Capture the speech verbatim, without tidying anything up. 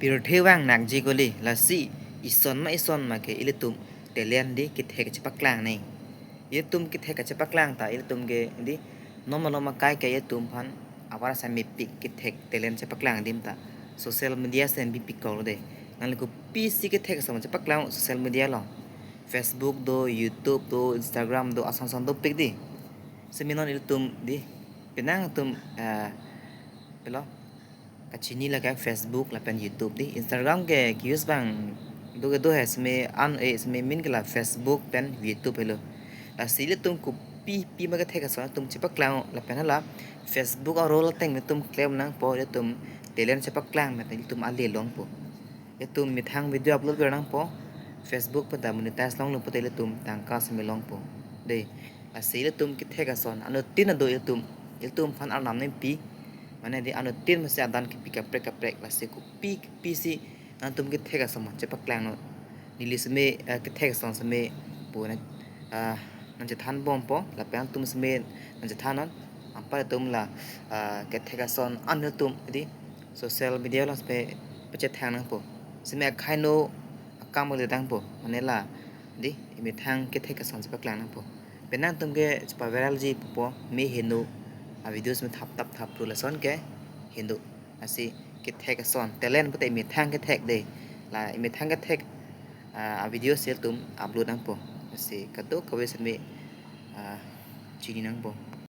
Pirthe vang nakji kali, lasi ison ma ison ma ke ilitum talent di kethek chepaklang nang. Ilitum kethek chepaklang ta ilitum ke di non malom akai ke ilitum aphan abar sa mepik kethek talent chepaklang adim ta social media si bipik kok lo dei. Nangli kopisi kethek ason chepaklang social media along. Facebook do, YouTube do, Instagram do, ason ason dopik dei. Semi non ilitum di penang atum, eh, pilo, kachini lake Facebook lapen YouTube dei. Instagram ke ke-use abang do kedo he, semi an, eh, semi main ke la Facebook pen YouTube helo. Lasi ilitum kopipi ma kethek ason atum chepaklang lapen hala Facebook a-role ateng ilitum klem nangpo, ilitum talent chepaklang mate ilitum ale longpo. Ilitum methang video upload kar nangpo, Facebook pen ta monetize longlo pute ilitum tangka semi longpo dei. Lasi ilitum kethek ason anuttin ado ilitum, ilitum aphan arnam nangpi, mane di anuttin masi adan kipi kaprek kaprek, lasi kopi kopisi nangtum kethek ason chepaklang non. Neli semi, eh, kethek ason semi pu na, ah, nangchethan bompo, lapen nangtum semi nangchethan non. Anpar atum la, ah, kethek ason an ilitum di social media along semi pachethang nangpo. Semi akhai no akam le dangpo, mane la di imethang kethek ason chepaklang nangpo. Penang atum ke chepa-viral ji pupo, me heno, a-video semi thap thap thap ru lason ke heno. Lasi kethek ason, talent pute imethang kethek dei. La imethang kethek, ah, a-video si ilitum upload nangpo. Lasi kadokave semi, ah, chini nangpo.